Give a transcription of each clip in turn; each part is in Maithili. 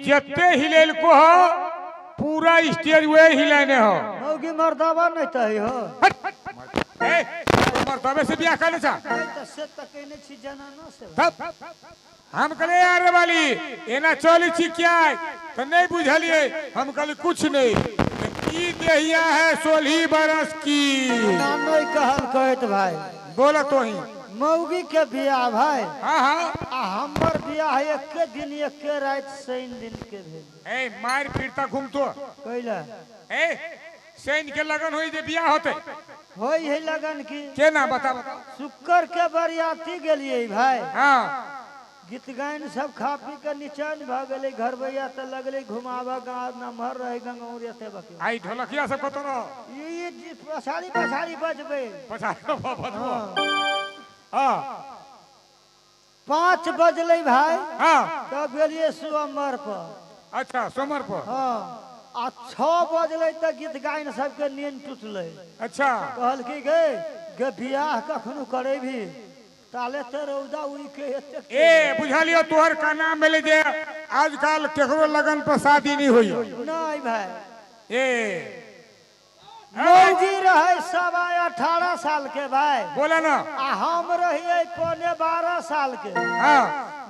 जते हिलेल को हो पूरा स्टेज वे हिलेने हो। मौगी मर्दाबा नहीं तही हो। ए मर्दाबे से बियाह कर छा। नहीं त से त कहने छी जनाना से। तब हम कहले अरे वाली एना चली छी क्या तो नहीं बुझलिए। हम कहले कुछ नहीं, ई देहिया है 16 बरस की। ना नहीं कहल कहत भाई। बोला तो ही मौगी के बियाह भाई। हाँ हाँ। आ हमर बियाह एक दिन एक रात शनि दिन के भेल। ए मार पीटता घूम तो कैला। ए शनि के लगन होई जे बियाह होते होई है लगन की केना बता बता। शुक्र के बरियाती गेलिए भाई। हाँ गीत गायन सब खा पी के निचैन भ गेलै। घर भैया त लगलै घुमावा गाँव नमहर रहे गंगौर एते बके। आई ढोलकिया सब कत रहो ई पछाड़ी पछाड़ी बजबे पछाड़ी बजबो। हाँ 5 बजलै भाई। हाँ तब गेलिए सोमवार पर। अच्छा सोमवार पर। हाँ आ 6 बजलै त गीत गायन सबके नींद टूटलै। अच्छा कहलकी गे गे बियाह कखनो करेबी ताले त रौदा उड़ी के एते। ए बुझलियो तोहर का नाम भेलै जे आजकल केकरो लगन पर शादी नहीं होई। नहीं भाई। ए मौगी रहे 18.25 साल के भाई। बोला ना। आ हम रहिए 11.75 साल के। हाँ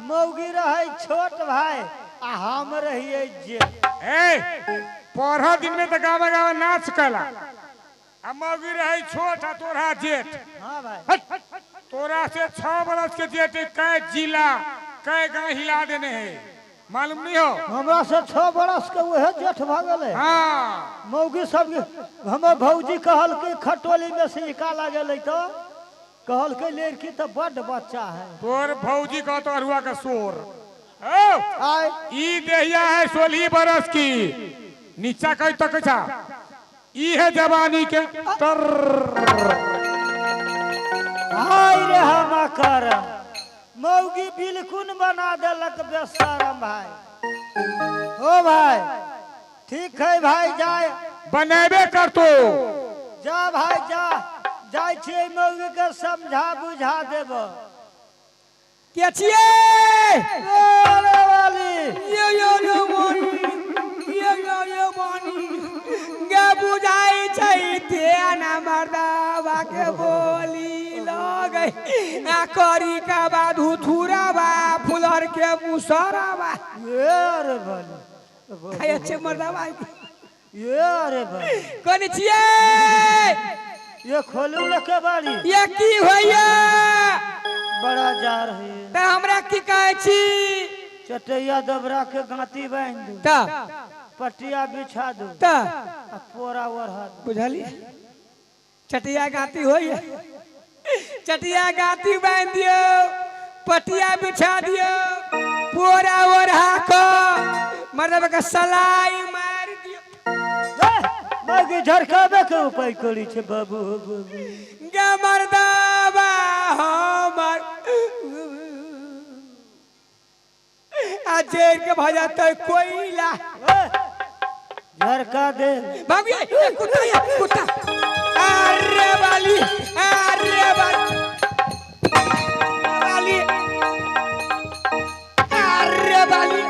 मौगी रहे छोट भाई आ हम रहिए जे। ए 15 दिन में तो गाँव गाँव नाच कला आ मौगी रहे छोट आ तोरा जेठ। हाँ भाई तोरा से 6 बरस के जेठ कै जिला कै गाँव हिला देने है मालूम नहीं हो। हमरा से 6 बरस के वह जेठ भ गेलै। हाँ मौगी सब हमर भौजी कहलकै खटोली में से निकाला गेलै तो कहलकै लड़की तो बड बच्चा है। तोर भौजी कह तो अरुआ का शोर। ओ ई देहिया है 16 बरस की नीचा कह तक छा ई है जवानी के तर। हाय रे हम करम मौगी बिल्कुल बना देलक बेशरम भाई। ओ भाई ठीक है भाई जाए बनेबे कर तो जा भाई जा जाय छियै मौगी के समझा बुझा देब। के छियै अरे वाली यो यो यो मोनी यो यो यो मोनी गे बुझाइ छै तेना मर्दाबा के बोली लगै आ करी का बाद धुथुराबा फुलर के मुसराबा। ये अरे वाली खाय अच्छे मर्दाबा। ये अरे वाली कोन छियै ये खोलू लके बारी ये की होइया बड़ा जार है त हमरा की कहै छी। चटैया दबरा के गांती बांध दू त पटिया बिछा दू त आ पोरा ओढ़ा दू। बुझलिए चटिया गाती होइया चटिया गाती बांध दियो पटिया बिछा दियो पोरा ओढ़ा क मर्दबा के सलाई मार दियो। मौगी झरकाबे के उपाय करी छे बाबू बाबू। गे मर्दबा हमर आ जड़ के भ जाते कोयला। झरका दे भाभी कुत्ता या कुत्ता। अरे वाली अरे वाली वाली अरे वाली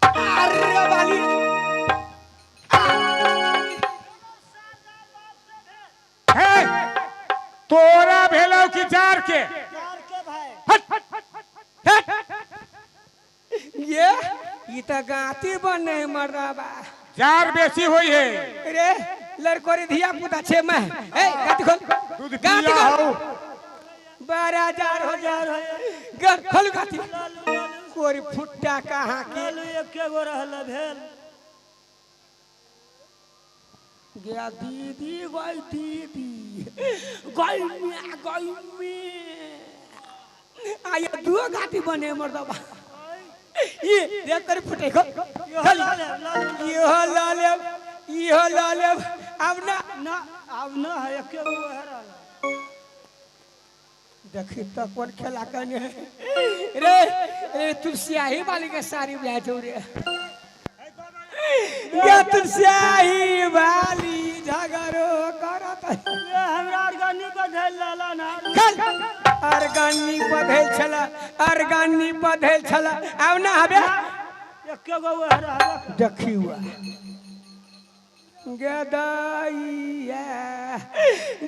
अरे वाली। हे तोरा भेलौ कि जार के जार के भाई। हट हट ये ई त गाती बने मर्दाबा जार बेसी होई है रे लड़कोरी धिया पुता छे मैं। ए गाती खोल दूध गाती पिया खोल हो 12 जार हो जार है गर खोल गाती कोरी फुट्टा कहाँ के लालू एके गो रहल भेल गया दीदी गई दीदी गई में गई में आया दो गाती बने मर्दाबा। ये देख कर फुटे खो यो लाले यो लाले अब ना ना अब ना है एके गो रहल। देखी तो कौन खेला कने रे रे तुलसियाही वाली के साड़ी बुझाइ छौ रे। गे तुलसियाही वाली झगड़ो करत। ये हमरा अरगनी बधेल लाला ना खल अरगनी बधेल छला अरगनी बधेल छला आब ना हबे एके गो वएह रहबे। देखियो गदाइया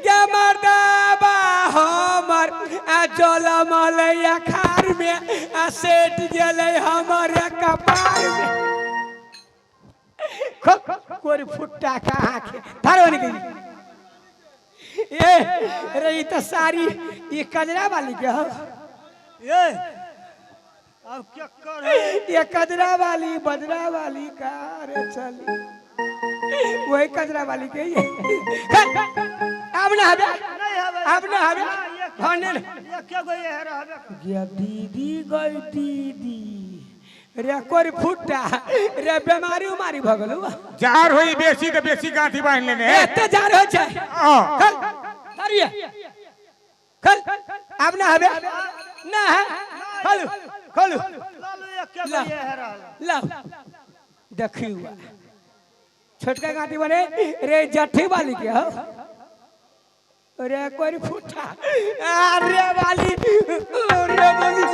गे मर्दाबा हमर आ जलमल अखार में आ सेट गेलै हमर कपार में। कोरी फुट्टा कहाँ के धरो निकली ए रे ई त सारी ई कजरा वाली के हो। ए अब क्या कर है? ये कजरा वाली बजरा वाली का रे चली वही कजरा वाली के ये अब ना हबे, नहीं हबे, अब ना हबे, हाँ नहीं। एके गो ये रहबे। गे दीदी गई दीदी रे कोरी फुट्टा रे बीमारी उमारी भ गेलौ। जार होई बेसी त बेसी गांठी बांध लेने। एते जार होइ छै। हां खल धरिए खल अब ना हबे ना है। खलु खलु लालू एके गो ये रहल। लाओ देखियो छोटका गांठी बने रे जठी वाली के हो रे कोरी फुट्टा अरे वाली अरे वाली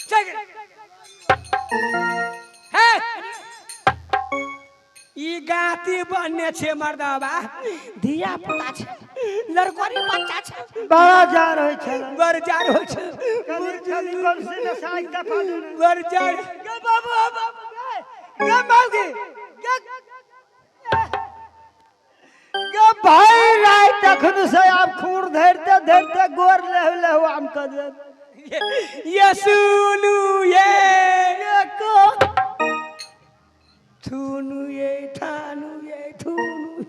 चल हे ई गाती बनने छे मर्दाबा धिया पुता छे लड़कोरी बच्चा छे बड़ा जार होइ छै। बड़ जार होइ छै। कनी कनी कम से न साइड दफा देने। बड़ जार। गे बाबू बाबू गे गे मौगी गे गे भाई राय तखन से आब खूर धरते धरते गोर लेह लेह आम कर दे। ये सुनू ये ये को थुनु ये थानु ये थुनु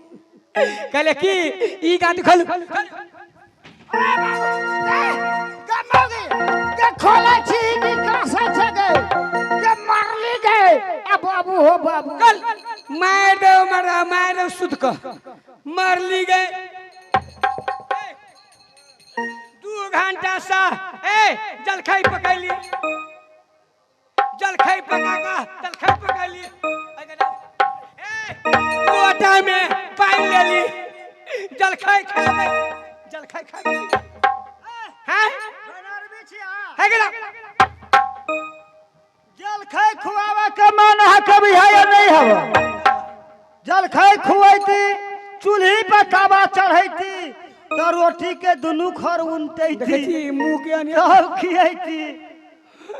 कहले की ई गात खोलू। गे मौगी गे खोले छी की कासे छे गे गे मारली गे आ बाबू हो बाबू कल मार दो मरा मार दो सुध क मरली गए 2 घंटा सा ए जलखै पकैली जलखै पका का जलखै पकैली लोटा में पानी ले ली जलखै खा गई जलखै खा गई हैं है गेला जलखै खुआवे के मन है कभी है या नहीं हवा। जलखै खुआती चूल्ही पर तावा चढ़ैती तो रोटी के दुनू खर उनटैती देखै मुंह के अनिया तब खियैती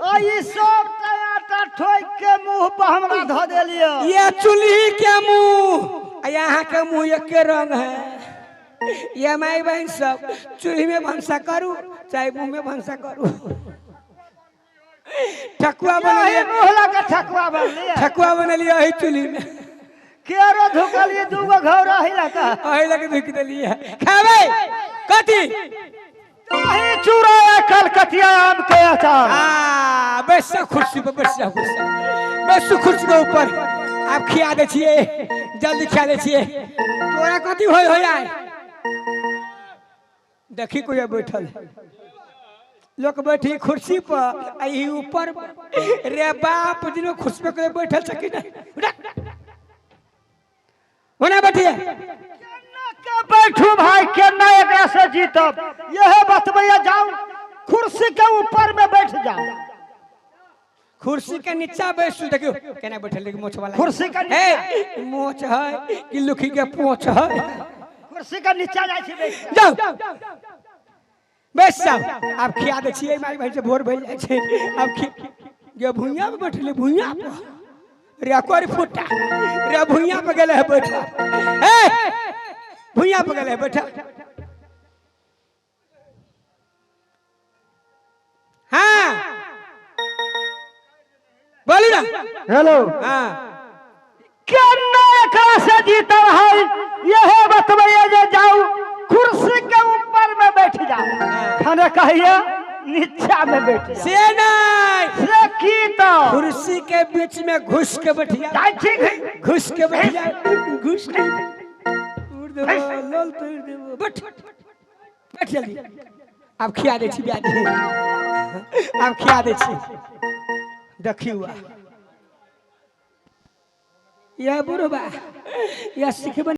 आ ई सब आटा ठोक के मुंह पर हमरा धऽ देलियै। ये चूल्ही के मुंह आ यहाँ के मुंह एके रंग है। ये माई बहन सब चूल्ही में भनसा करू चाहे मुंह में भनसा करू। ठकुआ बनलियै मुंह लगा ठकुआ बनलियै ठकुआ बनलियै एही चूल्ही में केरो धुकलियै दूगो घौरा ही लगा एही लगे धुक देलियै। खाबै कथी? दही चूड़ा कलकतिया आम के अचार। आ बैस जाओ कुर्सी पर बैस जाओ कुर्सी बैस कुर्सी के ऊपर। आप खिया दै छियै जल्दी खिया दै छियै। तोरा कथी होय होय आय देखी कोई बैठल लोग बैठी कुर्सी पर आ ई ऊपर रे बाप जिनो कुर्सी पर कोई बैठल छै कि नहीं ओना बैठिए के बैठू भाई केना एकरा से जीतब यह बतबैया जाऊ कुर्सी के ऊपर में बैठ जाओ कुर्सी के नीचा बैसू। देखियो केना बैठल देखियो मोछ वाला कुर्सी के नीचा ए मोछ है कि लुखी के पोछ है कुर्सी के नीचा जाइ छी बैठ जाओ बैस जाओ। आब खिया दै छियै माई भाई से भोर भइल जाइ छै। आब खि गे भुइयां पर बैठले भुइयां पर रे कोरी फुट्टा रे भुइयां पर गेले है बैठा ए भुइयां पर गेले है बैठा। हाँ बोलू ना। हेलो हाँ केना एकरा से जीतब है यह बतबैया जे जाऊ कुर्सी के ऊपर में बैठ जाओ खाने कहिए नीचा में बैठ जाओ से नहीं से की तो कुर्सी के बीच में घुस के बैठिया घुस के बैठिया घुस के उड़ देबो लोल तोड़ देबो बैठ बैठ जल्दी। आब खिया दै छी ब्याजी आब खिया दै छी। देखियो यह बुढ़बा यह सिखबे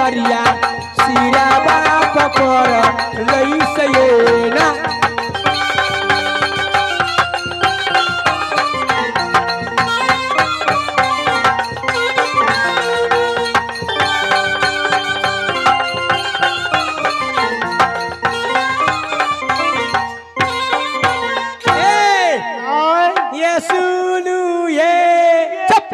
चदरिया सिरा बाप पर लई से ना। ए, ये सुनू ये चुप।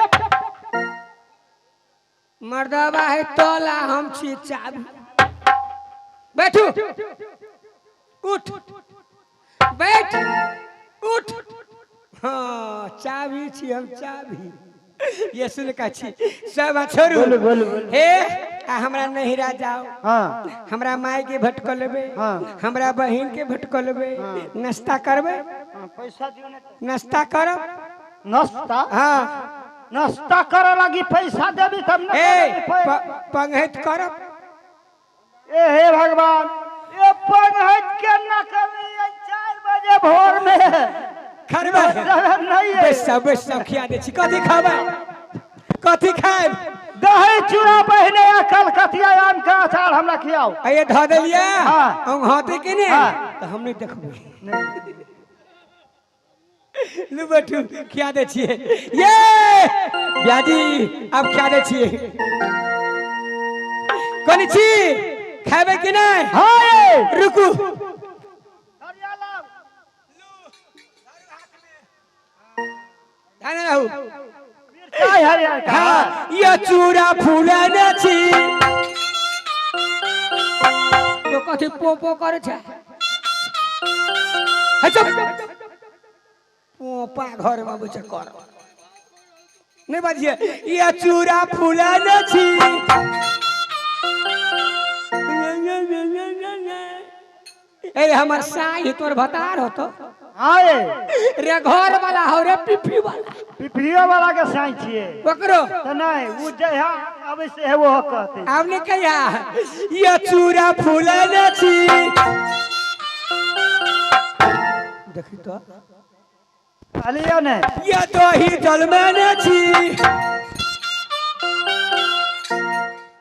मर्दबा है तोला हम छी चाबी। बैठू उठ बैठ उठ। हाँ चाबी छी हम चाबी। ये सुन का छी सब छोड़ू। हे आ हमरा नहिरा जाओ। हाँ हमरा माय के भटकल लेबे। हाँ। हमरा बहिन के भटकल लेबे। नाश्ता करबे। पैसा दियो ने। नाश्ता करब। नाश्ता? हाँ नाश्ता करे लगी पैसा देबी तब न। ए पंगहैत करब। ए हे भगवान, ए पंगहैत के न करली 4 बजे भोर में खरबा नहीं है। बेसा बेसा खिया दे छी। कथी खाबे? कथी खाएब? दही चूड़ा बहिने आ कलकतिया आम के अचार हमरा खियाओ। अये धऽ देलियै। हाँ। औंघाते के ने हाँ। तऽ हम नहीं देखबै। लू बैठू खिया दे छियै। ये ब्याजी अब खिया दे छियै। कोनी छी खाबे कि नहीं? हाँ रुकू। ध्यान रहू। हाँ ये चूड़ा फूलने छी तो कथी पोपो करे छै? हे चुप। पोपा घर में बुझे कर नहीं बाजिए। ये चूड़ा फूलने छी। ए हमर साई तोर भतार होतो। हाँ रे घर वाला हो रे पिपी वाला। पिपीओ वाला के साई छिए पकड़ो त नहीं उ जहिया आबै से हे वो कहते। आब ने कहिया ये चूड़ा फूलने छी। देखी तो कहलियो ने ये दही जलमेने छी।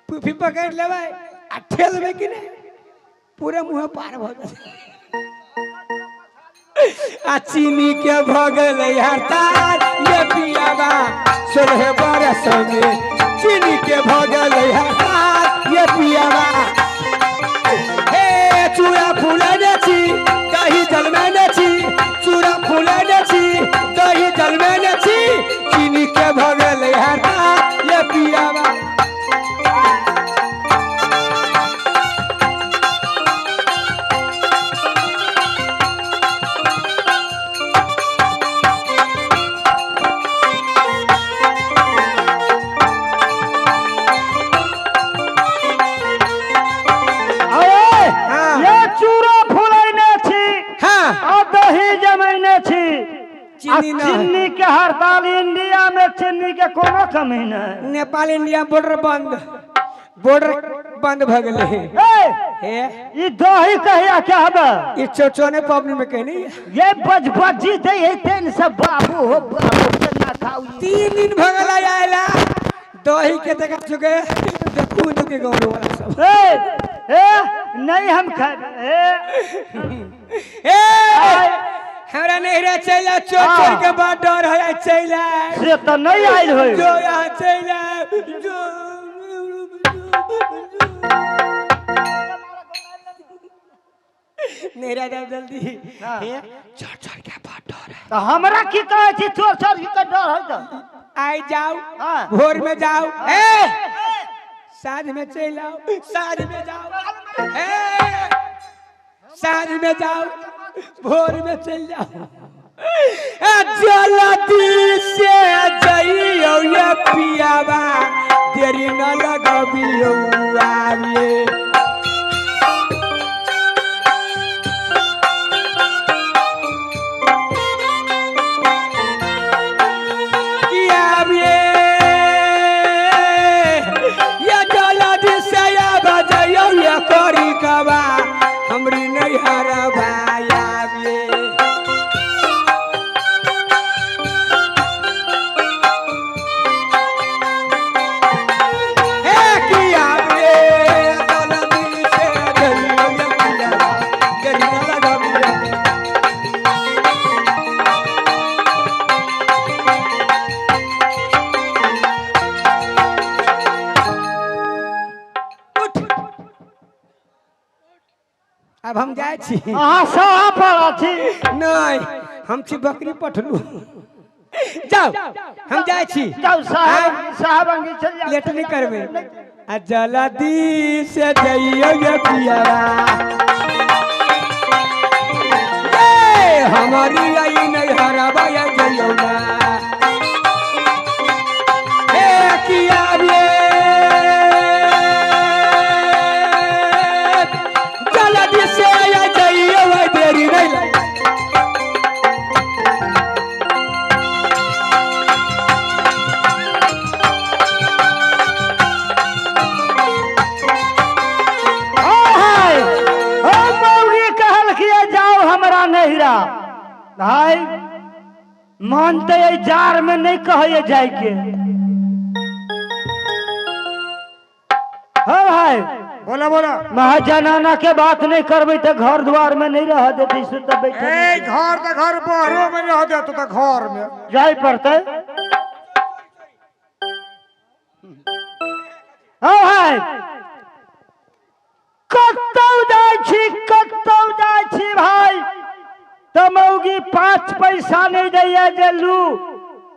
पुफी पकड़ लेबै आ ठेलबै कि नहीं पूरा मुँह पार भ गेलै। आ चीनी के भ गेलै हड़ताल ये पियाबा 16 बरस में। चीनी के भ गेलै हड़ताल ये पियाबा। हे चूड़ा फूलने छी दही जलमेने छी। चूड़ा फूलने छी दही जलमेने छी। चीनी के भ गेलै हड़ताल ये पियाबा। चीनी के हड़ताल इंडिया में चीनी के कोनो कमी नहीं। नेपाल इंडिया बॉर्डर बंद, बॉर्डर बंद भ गेलै। हे ई दही कहिया के हबे? ई चौचौने पबनी में कहनी ये बजबजी दे हेते न सब बाबू हो बाबू के ना खाऊ। 3 दिन भ गेलै आइला दही के देखा चुके देखू न के गौरव वाला सब। ए ए नहीं हम खाए। ए हमरा नहिरा चलि आ। चोर चोर के बाद डर है चलि आ। से तो नहीं आयल होय। जो यहाँ चलि आ जो नहिरा जाओ जल्दी। हे चोर चोर के बाद डर है। तो हमरा की कहै छी चोर चोर के डर है त आइ जाओ भोर में जाओ। ए साँझ में चलि आओ। साँझ में जाओ। ए साँझ में जाओ भोर में चल जाओ। जल्दी से जइयो ये पियाबा देरी न लगबियो आबिए। ये जल्दी से आबा जइयो ये करी कबा हमरी नहीं हरबा। हे किया रे अब हम जाय छी। अहाँ सहा पर छी। नहीं हम छी बकरी पठलू। जाओ हम जाय छी। जाओ साहब साहब अंगी चल जाओ। लेट नहीं करबे। आ जल्दी से जइयो ये पियावा ए हमारी आई नहीं हराबा या जइयो ना ए किया रे जल्दी से या जइयो देरी नहीं। भाई मानते जार में नहीं कहे जाए के। हाँ भाई बोला बोला। महाजनाना के बात नहीं करबे तो घर द्वार में नहीं रह देते से तो बैठे। घर तो घर बाहरों में रह देते तो घर में जाए पड़ते। हाँ भाई कतौ जाय छी कतौ जाय छी भाई तो मौगी 5 पैसा नहीं दैया जे लू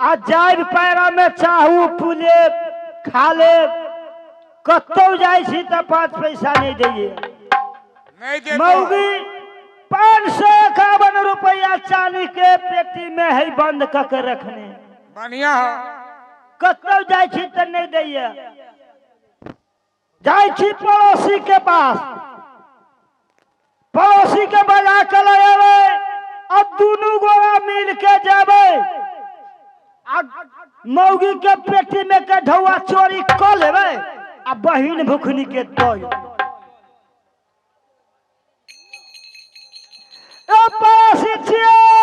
आ जाय पैरा में चाहू पुले खा ले कतौ जाय छी तो 5 पैसा नहीं दैये। मौगी 551 रुपया चांदी के पेटी में है बंद करके रखने। बढ़िया कतौ जाय छी तो नहीं दैया। जाय छी पड़ोसी के पास, पड़ोसी के बजा के लगे अब दोनों गोरा मिल के जाबे आ मौगी के पेटी में के ढौआ चोरी क लेबे आ बहिन भुखनी के दो।